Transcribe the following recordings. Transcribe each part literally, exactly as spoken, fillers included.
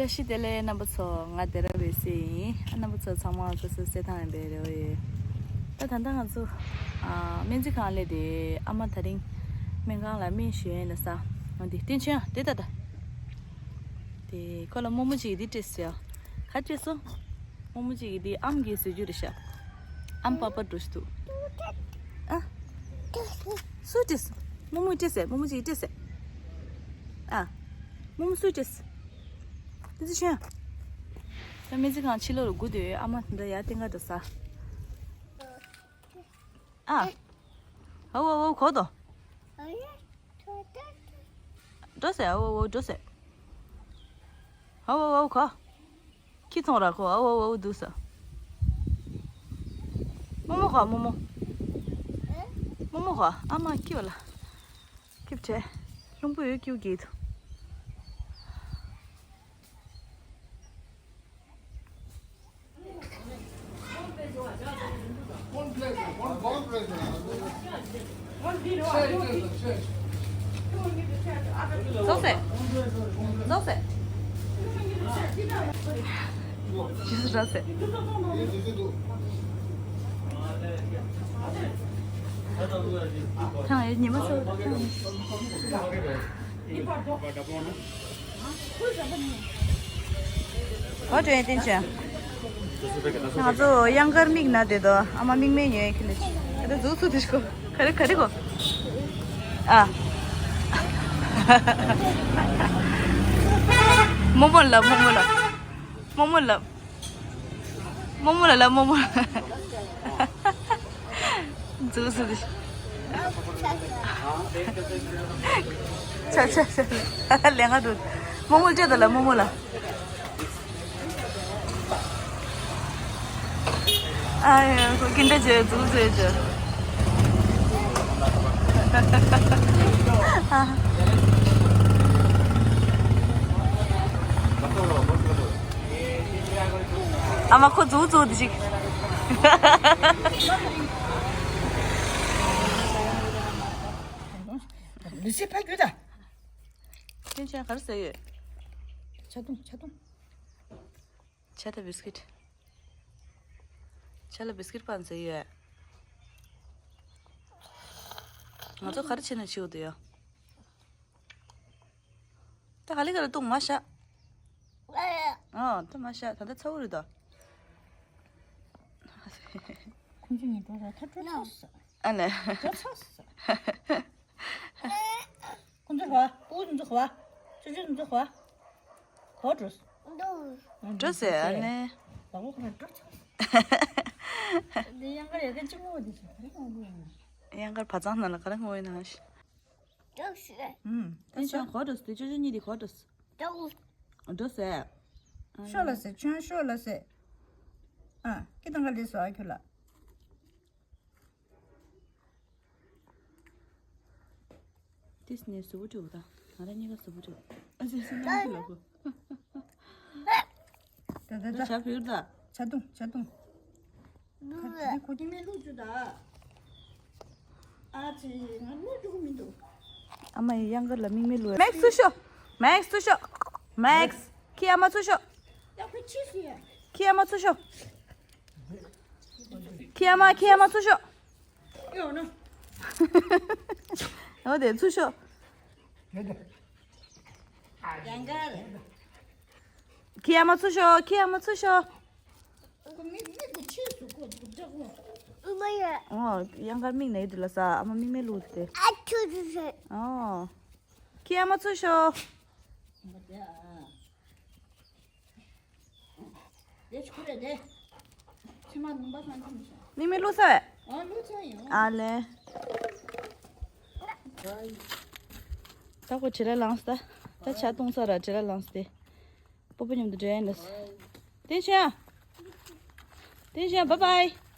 བཀྲ་ཤིས་བདེ་ལེགས་རྣམ་པ་ཚོ། ང་སྡེ་ར་བའི་སྲས་ཡིན། རྣམ་པ་ཚོ་ཚང་མ་སོ་སོའི་སྲས་ཐང་ཡིན་པའི་རེ་བ་ཡོད། ད་ད་ལྟ་ང་ཚོ་ཨ་སྨན་རྩིས་ཁང་སླེབས་ཏེ། ཨ་མ་དེ་རིང་སྨན་ཁང་ལ་སྨན་ཞུ་ཡས་ལ་ས། འོ་འདི་བསྟན་ཆོས་དེ་ད་ད། དེ་ཁོ་ལ་རྨོ་མོ་གཅིག་གིས་འདི་སྤྲད་སོང་། ག་སྤྲད་སོང་། རྨོ་མོ་གཅིག་གིས་འདི་ཨམ་གྱིས་བཟོས་རྒྱུ་རེད་ཤག་ཨམ་པ་པ་འགྲོ་ཞིག་འདུག་ཨ། སུས་སྤྲད་སོང་། རྨོ་མོས་སྤྲད་སོང་། རྨོ་མོ་གཅིག་གིས་སྤྲད་སོང་། ཨ། རྨོ་མོ་སུས་སྤྲད་སོང་། བསྟན་ཆོས། ད་སྨན་རྩིས་ཁང་ཕྱི་ལོགས་ལ་སྒུག་བསྡད་ཡོད། ཨ་མ་འདི་འདྲ་ཡར་བསྟན་ག་འགྲོ་ས། ཨ། ཨ་འོ་འོ་གོ་དོ། འགྲོ་ཟེར། ཨ་འོ་འོ་འགྲོ་ཟེར། ཨ་འོ་འོ་གོ། ཁྱི་ཚོང་ར་གོ། ཨ་འོ་འོ་འདུག་ས། རྨོ་མོ་གོ། རྨོ་མོ། རྨོ་མོ་གོ། ཨ་མ་ཁྱི་བ་ལ། ཁྱི་བྲལ། ལྷུང་པོ་ཡོད། ཁྱི་བ་གིས་འདུག་རྫོགས་སེ། རྫོགས་སེ། ཇི་སུ་ར་སེ། ཐང་ཡོད་ཉི་མ་སོ། ཨོ་ཀྲེན་ཏིན་ཅན། ང་ཚོ་གཡང་དཀར་མིག་ན་དེ་དོ། ཨ་མ་མིག་སྨན་ཉོས་ཁི་ལེ། ཨ་ད་ཟུག་ཚུགས་དེ་ཤོ། ག་རེ་ག་རེ་གོ། ཨ། རྨོ་མོ་ལ་རྨོ་མོ་ལ། རྨོ་མོ་ལ། རྨོ་མོ་ལ་ལ་རྨོ་མོ། ཟུག་ཟུག་ཆ་ཆ་ཆ། ལས་ང་འགྲོ། རྨོ་མོ་ལ་སྤྲད་དང་ལ་རྨོ་མོ་ལ། ཨ་ཡ་ཁོ་ཀིན་ཏ་བྱོས། ཟུག་ཟུག་བྱོས། ཨ། ཨ་མ་ཁོ་ཟུག་ཟུག་འདི་ཞིག་ལུས་སེ་ཕ་རྒྱུད་ད། ཁྱེད་ཅག་ག་རེ་ཟ་ཡོད། ཆ་འཐུང་། ཆ་འཐུང་། ཆ་དང་བིས་ཀིཊ། ཆ་ལ་བིས་ཀིཊ་པང་ཟ་ཡོད། ང་ཚོ་ག་རེ་བྱས་ནས་འཆི་འོ་དེ་ཡོད། ད་ག་ལེ་ག་ལེ་བཏུང་མ་ཤ། ཨ་ད་མ་ཤ། ད་ལྟ་ཚ་བོ་རེད་དོ། ཁོང་ཚོ་གཉིས་འགྲོ་ར་ད་འགྲོ་ཚར་སོང་། ཨ་ནི། འགྲོ་ཚར་སོང་། ཁོང་ཚོ་ག་པ། ཁོང་ཚོ་ག་པ། ཅོ་ཅོ་ཁོང་ཚོ་ག་པ། ག་པ་འགྲོ་སོང་། འགྲོ་སོང་། ཨ་ནི། ལག་པ་ཁོ་ར་འགྲོ་ཚར་སོང་། འདི་གཡང་དཀར་ཡ་ག་ཅི་ངོ་འདི་ཚོ་ག་རེ་ངོ་འདི་ཡ། གཡང་དཀར་བ་ཚང་ནང་ལ་ག་རེ་ངོ་ཡིན་ན་ཤི། འགྲོ་སོང་། ཨུམ། དེ་ཁྱོད་ག་པ་འགྲོ་སོང་། དེ་ཅོ་ཅོ་གཉིས་དེ་ག་པ་འགྲོ་སོང་། འགྲོ་སོང་། ཤོག་ལ་སེ། ཁྱོད་ཤོག་ལ་སེ། ཨ། ཁྱེད་དང་ག་ལེ་སོ་ཨ་ཁྱོད་ལ། ཏིས་ནས་གཟུ་བོ་འགྲོ་ད། ང་རང་གཉིས་ཀ་གཟུ་བོ་འགྲོ། ཨ་ཅེ་སེ་ནང་གི་ལ་གོ། ད་ད་ད། ཆ་བུར་ད། ཆ་འཐུང་། ཆ་འཐུང་། ཁ་ཁོ་ཀྱི་མེ་ལུག་ཅུ་ད། ཨ་ཙི་ང་ལུག་ཅུ་མི་འདུག་ཨ་མ་ཡི་གཡང་དཀར་ལ་མིག་མེ་ལུག་མེག་སི་ཚུར་ཤོག་མེག་སི་ཚུར་ཤོག་མེག་སི། ཁྱི་ཨ་མ་ཚུར་ཤོག་ཡ་ཁོ་ཕྱིས་སོང་ཡ། ཁྱི་ཨ་མ་ཚུར་ཤོག་ཁྱི་ཨ་མ། ཁྱི་ཨ་མ་ཚུར་ཤོག་ཡོང་ནོ། འོ་དེ་ཚུར་ཤོག་གཡང་དཀར། ཁྱི་ཨ་མ་ཚུར་ཤོག་ཁྱི་ཨ་མ་ཚུར་ཤོག་ཁོ་མིག་མིག་གི་ཕྱིས་སུ་ཁོ་འདུག་འདྲ་ཁོ། ཨོ་གཡང་དཀར་མིག་ནས་དེ་ལ་ས། ཨ་མ་མིག་མེ་ལུག་དེ། ཨ་ཆུ་ཆུ་ཆུ། ཨོ། ཁྱི་ཨ་མ་ཚུར་ཤོག་དེ་ཆུ་རེད་དེ། ཕྱི་མ་ལུང་པ་སང་ཁྱིམ་ཤ། མིག་མེ་ལུག་ས་བས། ཨོ་ལུག་ས་ཡོང་། ཨ་ལེ། ད་ཁོ་བྲེལ་ལ་ལངས་ད། ད་ཆ་བཏུང་ས་ར་བྲེལ་ལ་ལངས་ཏེ། སྤོ་བོ་མཉམ་དུ་འགྲོ་ཡ་ཡིན་ལ། ཏིན་ཤན། ཏིན་ཤན། བཱའི་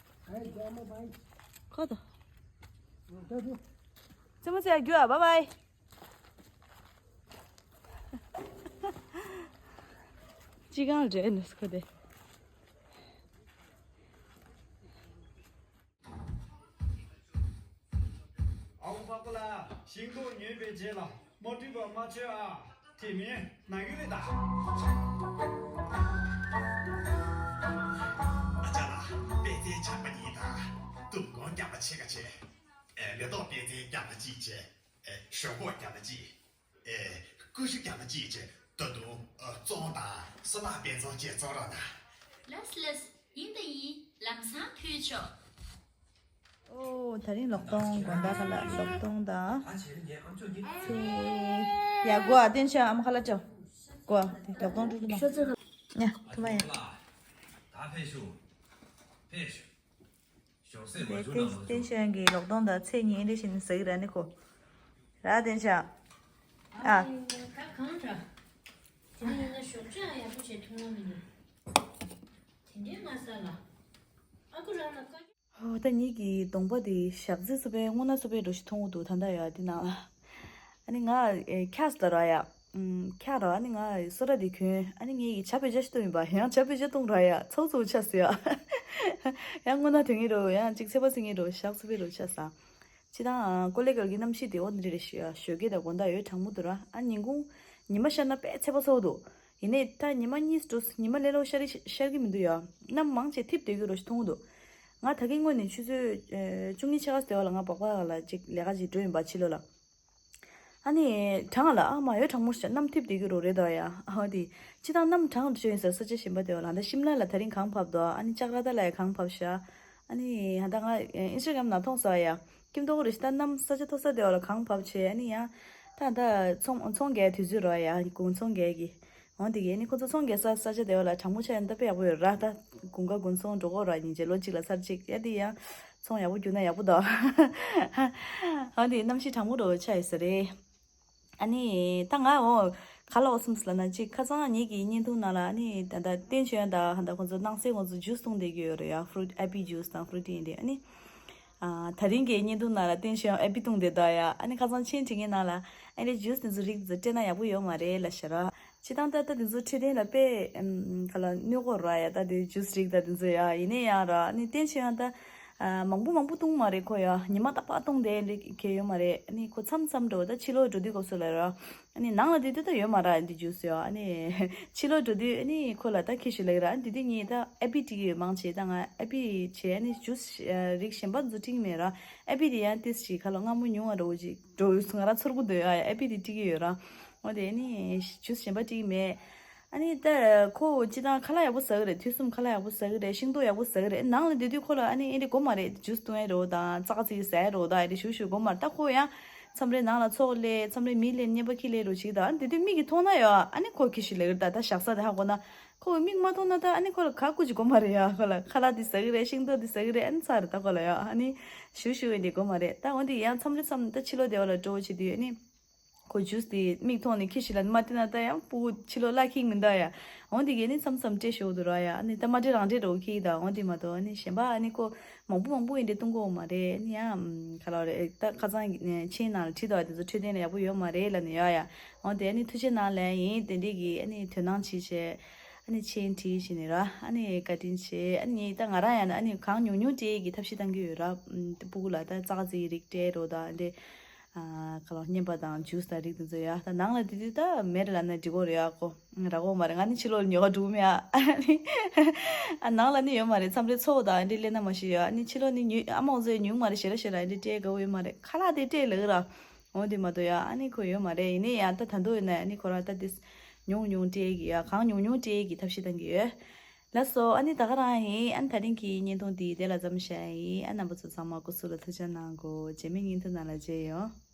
བཱའི། ཁོ་ཐོ། རྩེད་མོ་རྩེ་ཡ་རྒྱུ་ཨ། བཱའི་བཱའི། ཅི་གང་འདྲ་ཡིན་ལ་ཁོ་དེ། ཨ་ཁུ་པ་ཀོ་ལ་ཤིང་ཏོག་ཉོས་པའི་རྗེས་ལ་མ་བཀྲུས་པ་མ་མཆོད་ཨ། དེ་མིན་ནང་ཡུལ་ལས་ད། ཨ་ཅག་ལགས། པད་ཚལ་ཆགས་པ་ཉིད་དང་། དུག་སྦྲང་རྒྱགས་པ་ཕྱེད་ཀ་བྱས། ཨེ། མེ་ཏོག་པད་ཚལ་རྒྱགས་པ་གཅིག་བྱས། ཨེ། ཞོག་ཁོག་རྒྱགས་པ་གཅིག་ཨེ། ཀུ་ཤུ་རྒྱགས་པ་གཅིག་བྱས། ད་དུང་། ཨ། བཙོང་དང་སོ་ལག་པད་བཙོང་བཅས་བཙོང་རོགས་གནང་། ལགས་ལགས། ཡིན་ད་ཡིན། ལམ་སང་ཕུལ་ཆོག་ཨོ། དེ་རིང་ལོག་གཏོང་དགོང་དག་ཁ་ལག་ལོག་གཏོང་དང་། ཚེ། ཡ། དགོ་ཨ། བསྟན་ཆོས་ཨ་མ་ཁ་ལག་ཅོ། དགོ་ཨ། དེ་ལོག་གཏོང་འགྲོ་གི་ན། ཡ། ཐུབ་པ་ཡ། ད་ཕེབས་ཤོག་ཕེབས་ཤོག་ཞོགས་ཟས་མ་བསྟན་བཞུགས་གནང་། བསྟན་ཆོས་ཀྱི་ལོག་གཏོང་དང་ཚེ་ཉིན་རེ་བཞིན་ཟ་གི་ར་ནི་ཁོ། ར་བསྟན་ཆོས། ཨ། ད་གང་འདྲ། དེ་ནི་ཡིན་ན་ཞོགས་ཇ་ཡག་པོ་བྱས་འཐུང་ན་མི་ནི། དེ་འདྲའི་མ་ཟ་ལ། ཨ་ཁུ་རང་ལ་བཀའ། ཨོ། ད་ཉིད་ཀྱི་གདོང་པ་དེ་ཞག་ཚི་སུ་པའི་སྔོ་ན་སུ་པའི་འགྲོ་ཞིག་མཐོང་གི་འདུག་ད་ལྟ་ཡ་དེ་ནང་ལ། ཨ་ནི་ང་ཨེ་འཁྱགས་ད་ར་ཡ། ཨུམ། འཁྱགས་ར། ཨ་ནི་ང་སོ་ར་དེ་གྱོན། ཨ་ནི་ངེད་ཀྱི་ཇ་བོད་ཇ་ཞིག་བཏུང་ཡིན་པ། ཡང་ཇ་བོད་ཇ་བཏུང་ར་ཡ། ཚོགས་ཚོགས་ཆ་སི་ཡ། ཡང་སྔོ་ན་དོན་གྱི་རོ། ཡང་ཅིག་ཚེ་པ་སི་ངི་རོ། ཞག་སུ་པའི་རོ་ཆ་ས། སྤྱིར་བཏང་ཀོ་ལེ་གལ་གྱི་གནམ་གཤིས་དེ་འོ་འདི་རེད་ཤི་ཡ། ཞོགས་ཀས་དང་དགོང་དག་ཡོད་གྲང་མོ་འདུག་ར། ཨ་ཉིན་གུང་ཉི་མ་ཤར་ན་དཔེ་ཚད་པ་ཚ་པོ་འདུག་ཡིན་ནའི་ད་ཉི་མ་གཉིས་འགྲོ། ཉི་མ་ལས་ལོ་ཤར་ཤར་གི་མི་འདུག་ཡ། གནམ་མང་ཆེ་འཐིབས་བསྡད་ཀྱི་རོ་ཞིག་མཐོང་གི་འདུག་ང་ད་གིན་སྔོན་ནས་ཆུ་ཚོད་ཨེ་བཅུ་གཉིས་ཕྱེད་ཀ་ཙམ་དེ་བ་ལ་ང་སྦག་སྦག་ལ་ཅིག་ལས་ཀ་ཅིག་འགྲོ་ཡིན་པ་ཕྱི་ལོགས་ལ། ཨ་ནི་གྲང་ལ་ཨ་མ་ཡོད་གྲང་མོ་ཤ། གནམ་འཐིབས་བསྡད་ཀྱི་རོ་རེད་དོ་ཡ། ཨ་དེ་སྤྱིར་བཏང་གནམ་གྲང་འགྲོ་ཡིན་ས་ས་ཆ་གཞན་པ་དེ་བ་ལ། ད་ཤིམ་ལ་ལ་ད་རིང་གངས་བབས་དོ། ཨ་ནི་ལྕགས་ར་ད་ལ་ཡ་གངས་བབས་ཤ། ཨ་ནི་ཧ་ད་ང་ཨིན་སི་ཊ་གྷ་རམ་ནང་མཐོང་སོང་ཡ། ཀིམ་ཏོག་རེ་ཞིག་ད་གནམ་ས་ཆ་མཐོ་ས་དེ་བ་ལ་གངས་བབས་བྱས། ཨ་ནི་ཡང་ད་ད་ཚོང་ཚོང་རྒྱག་དུས་ཚོད་རོ་ཡ། དགུན་ཚོང་རྒྱག་གི། འོ་དེ་གས་ནི་ཁོ་ཚོ་ཚོང་རྒྱག་ས་ས་ཆ་དེ་བ་ལ་གྲང་མོ་ཆགས་ཡ་ནི་ད་དཔེ་ཡག་པོ་ཡོད་ར། ད་དགུན་ཁ་དགུན་ཚོང་འགྲོ་གོ་ར། ཉིན་བྱེད་ལོ་གཅིག་ལ་ཚར་གཅིག་ཡ། དེ་ཡང་ཚོང་ཡག་པོ་རྒྱུག་ན་ཡག་པོ་འདུག་འོ་དེ་གནམ་གཤིས་གྲང་མོ་རོ་ཆགས་ཡོད་ས་རེད། ཨ་ནི་ད་ང་འོ་ག་ལ་འོ་སོང་ལབ་ན། ཅིག་ཁ་སང་ངེད་ཀྱི་བརྙན་ཐུང་ནང་ལ་ཨ་ནི་ད་ད་བསྟན་ཆོས་དང་ད་ཁོ་ཚོ་སྣང་གསལ་ཁོ་ཚོ་ཇུས་བཏུང་བསྡད་ཀྱི་ཡོད་རེད་ཡ། ཕུ་རུ་ཊི་ཨེ་པི་ཇུས་དང་ཕུ་རུ་ཊི་ཡིན་དེ། ཨ་ནི་ཨ་ད་རིང་གི་བརྙན་ཐུང་ནང་ལ་བསྟན་ཆོས་ཨེ་པི་བཏུང་བསྡད་ད་ཡ། ཨ་ནི་ཁ་སང་མཆན་བྲིས་མཁན་ནང་ལ་ཨ་ནི་ཇུས་དེ་ཚོ་རིགས་དེ་ཚོ་སྤྲད་ན་ཡག་པོ་ཡོད་མ་རེད་ལབ་ཤག་ར། སྤྱིར་བཏང་ད་ལྟ་དེ་ཚོ་འཕྲོད་བསྟེན་ལ་དཔེ་ཨམ་ག་ལ་གནོད་སྐོར་ར་ཡ། ད་དེ་ཇུས་རིགས་ད་དེ་ཚོ་ཡ། ཡིན་ནའི་ཡང་ར་ཨ་ནི་བསྟན་ཆོས་ཡང་ད་ཨ་མང་པོ་མང་པོ་བཏུང་མ་རེད་ཁོ་ཡ། ཉི་མ་རྟག་པར་བཏུང་བསྡད་འདྲ་གང་ཡོད་མ་རེད། ཨ་ནི་ཁོ་མཚམས་མཚམས་འགྲོ་ད་ཕྱི་ལོགས་འགྲོ་དུས་སྐབས་སུ་ལ་ར། ཨ་ནི་ནང་ལ་བསྡད་དུས་ད་ཡོད་མ་ར་འདི་ཇུས་ཡ། ཨ་ནི་ཕྱི་ལོགས་འགྲོ་དུས་ཨ་ནི་ཁོ་ལ་ད་ཁྱི་ཞིག་ལབ་ཀྱི་ར། ཨ་ནི་དེ་དུས་ངས་ད་ཨེ་པི་སྤྲད་ཀྱི་ཡོད། མང་ཆེ་ད་ང་ཨེ་པི་བྱས། ཨ་ནི་ཇུས་རིགས་གཞན་པ་ཚོ་སྤྲད་ཀྱི་མེད་ར། ཨེ་པི་དེ་ཡང་ཏིས་ཞིག་ག་ལ་སྔ་མོ་ཉུང་བ་འདྲ་བོ་ཅིག་འགྲོ་ཡོད་སོང་། ང་རང་ཚོར་གི་འདུག་ཡ། ཨེ་པི་དེ་སྤྲད་ཀྱི་ཡོད་ར། འོ་དེ་ཨ་ནི་ཇུས་གཞན་པ་སྤྲད་ཀྱི་མེད། ཨ་ནི་ད་ཁོ་སྤྱིར་བཏང་ཁ་ལག་ཡག་པོ་ཟ་གི་རེད། དུས་གསུམ་ཁ་ལག་ཡག་པོ་ཟ་གི་རེད། ཤིང་ཏོག་ཡག་པོ་ཟ་གི་རེད། ནང་ལ་བསྡད་དུས་ཁོ་ལ་ཨ་ནི་ཨེ་འདྲ་དགོས་མ་རེད། ཇུས་བཏུང་ཡ་རོ་དང་ཙག་ཙིག་ཟ་ཡ་རོ་དང་ཨེ་འདྲ་ཞུ་ཞུ་དགོས་མ་རེད། ད་ཁོ་ཡང་མཚམས་རེ་ནང་ལ་ཚོགས་སླེབས། མཚམས་རེ་མི་སླེབས། རྔན་པ་ཁྱི་སླེབས་རོ་ཅིག་དང་། ཨ་ནི་དེ་དུས་མིག་གིས་མཐོང་ན་ཡོ། ཨ་ནི་ཁོ་ཁྱི་ཞིག་ལབ་ཀྱི་རེད། ད་ད་བཞག་ས་དེ་ཧ་གོ་ན། ཁོ་མིག་མ་མཐོང་ན་ད་ཨ་ནི་ཁོ་ལ་ག་ཀུ་ཅིག་དགོས་མ་རེད་ཡ། ཁོ་ལ་ཁ་ལག་འདི་ཟ་གི་རེད། ཤིང་ཏོག་འདི་ཟ་གི་རེད། ཨ་ནི་ཚར་རེད་ད་ཁོ་ལ་ཡ། ཨ་ནི་ཞུ་ཞུ་ཨེ་འདྲ་དགོས་མ་རེད། ད་འོ་འདི་ཡང་མཚམས་རེ་མཚམས་ད་ཕྱི་ལོགས་བདེ་བ་ལ་འགྲོ་བྱེད་དུས་ཨ་ནི། ཁོ་ཇུས་དེ་མིག་མཐོང་ནས་ཁྱི་ཞིག་ལ་མ་སྤྲད་ན་ད་ཡང་སྤུ་གུ་ཕྱི་ལོགས་བརླག་ཁྱི་མི་འདུག་ཡ། འོ་འདི་གས་ནི་མཚམས་མཚམས་སྤྲད་ཤོག་འདུག་ར་ཡ། ཨ་ནི་ད་མ་སྤྲད་རང་སྤྲད་འགྲོ་ཁྱི་དང་། འོ་འདི་མ་གཏོགས་ཨ་ནི་གཞན་པ་ཨ་ནི་ཁོ་མང་པོ་མང་པོ་ཡིན་འདྲ་བཏུང་གི་ཡོད་མ་རེད། ཨ་ནི་ཡང་ག་ལ་རེད། ད་ཁ་སང་མཆན་ནང་ལ་བྲིས་འདུག་ཡ། དེ་ཚོ་འཕྲོད་བསྟེན་ལ་ཡག་པོ་ཡོད་མ་རེད་ལབ་ནས་ཡ་ཡ། འོ་དེ་ཨ་ནི་ཐུགས་རྗེ་གནང་ལབ་ཡིན། དེ་འདྲས་ཀྱི་ཨ་ནི་དོ་སྣང་བྱེད་བྱས་ཨ་ནི་མཆན་བྲིས་བྱས་ནས་ར། ཨ་ནི་བཀའ་དྲིན་ཆེ། ཨ་ནི་ད་ང་རང་ཡང་ན་ཨ་ནི་གང་ཉུང་ཉུང་སྤྲད་ཀྱི་ཐབས་ཤེས་གཏང་གི་ཡོད་ར། སྤུ་གུ་ལ་ད་ཙག་ཙིག་རིགས་སྤྲད་རོགས་དང་འདི། ཨ་ག་ལ་རྔན་པ་དང་ཇུས་དང་རིགས་དེ་ཚོ་ཡ། ད་ནང་ལ་དེ་དུས་ད་མེད་ལབ་ན་འགྲིག་གོ་རེད་ཡ། ཁོ་རག་གོ་མ་རེད། ང་ནི་ཕྱི་ལོགས་ལ་ཉོ་ག་འགྲོ་གི་མེད་ཨ། ཨ་ནང་ལ་ནི་ཡོད་མ་རེད། མཚམས་རེ་ཚོགས་དང་འདི་སླེབས་ན་མ་ཤི་ཡ། ཨ་ནི་ཕྱི་ལོགས་ནི་ཉོས། ཨ་མ་འོ་ཚོས་ཉོས་མ་རེད། ཞེ་དྲག་ཞེ་དྲག་འདི་སྤྲད་དགའ་བོ་ཡོད་མ་རེད། ཁ་ལག་དེ་སྤྲད་ལབ་ཀྱི་ར། འོ་དེ་མ་གཏོགས་ཡ་ཨ་ནི་ཁོ་ཡོད་མ་རེད། ཡིན་ནའི་ཡ་ད་ད་དུང་ཡིན་ན་ཨ་ནི་ཁོ་རང་ད་དེ་ཉུང་ཉུང་སྤྲད་ཀྱི་ཡ། གང་ཉུང་ཉུང་སྤྲད་ཀྱི་ཐབས་ཤེས་གཏང་གི་ཡོད། ལགས་སོ། ཨ་ནི་ད་ག་རང་ཡིན། ཨ་ནི་ད་རིང་གི་བརྙན་ཐུང་འདི་དེ་ལ་མཚམས་བཞག་ཡིན། ཨ་རྣམ་པ་ཚོ་ཚང་མ་སྐུ་གཟུགས་ལ་ཐུགས་ཅག་གནང་གོ། རྗེས་མའི་བརྙན་ཐུང་ནང་ལ་མཇལ་ཡོང་།